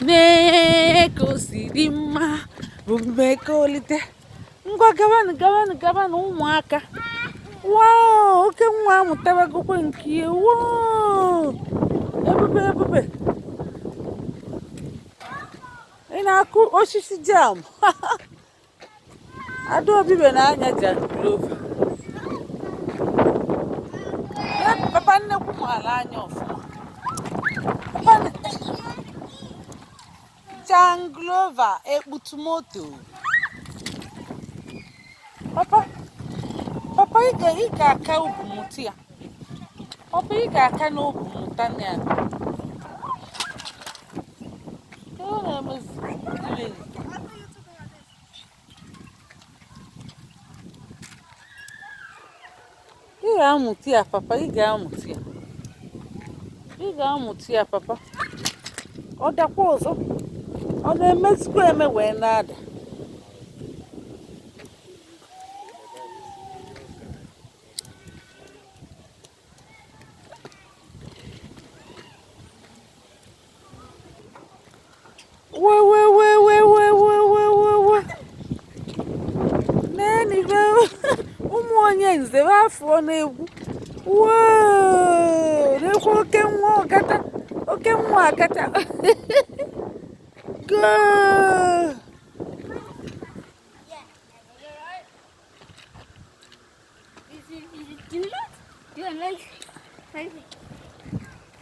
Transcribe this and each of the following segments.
Nee ka o si dị mma bụ mmekọrịta. Ngwa, gawanụ, gawanụ, gawanụ, ụmụaka. Wow, oke nwa amụtabagokwe nke ya. Wow, ebube, ebube! Ị na-akụ osisi jam. Adaobi be na-anya janglover. Papa nnekwu maara anya ọfụma. Papa janglover ekputu moto. Papa, papa, ị ga-aka obu mụta ya. Papa, ị ga-aka n'obu mụta ya. Ọ na-emezi ị ga-amụta ya. Papa, ị ga-amụta ya, ị ga-amụta ya. Papa, ọ dakwa ọzọ, ọ na-emezikwa eme wee na-ada. Wewewewewewewewe, nenibe ụmụ onye nze afọ na-egwu. Woo, nekwa oke nwa ọkata, oke nwa akata. Go!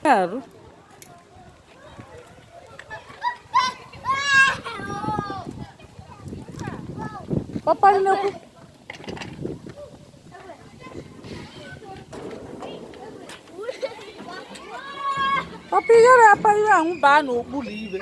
Arụ papa nnekwu. Papa, ị gara apa ihe ahụ baa n'okpuru ibe.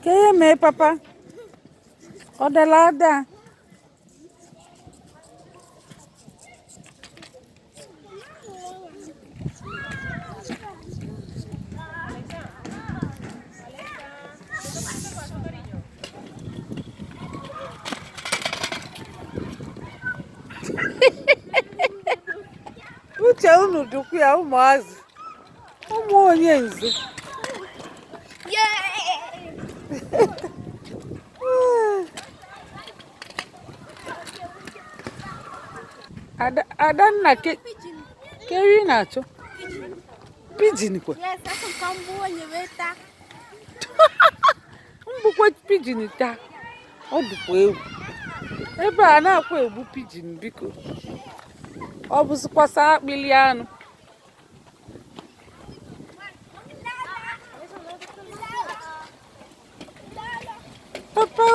Ka ihe mee papa, ọ dara ada. Uche unu dụkwu ya, ụmụazị, ụmụ onye nze. Adanna, ke ị na-achọ pigeon kwa? Mbukwa pigeon taa, ọ dịkwa egwu. Ebe a na-akwa egbu pigeon, biko, ọ bụzikwasa akpịlị anụ. Papa,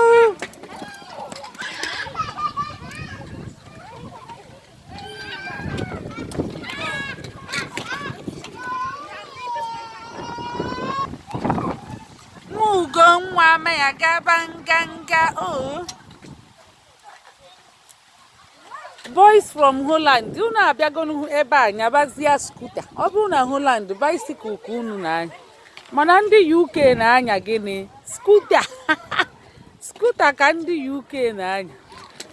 nwa ugo nwa ama ya gaba nganga o. Boys from Holland, unu abịagonu ebe a nyabazia scooter. Ọ bụrụ na Holland, bicycle ka unu na-anya, mana ndị UK na-anya gịnị? Scooter. Scooter ka ndị UK na-anya.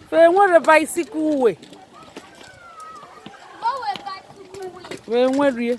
Fe nwere bicycle way wee nwerie.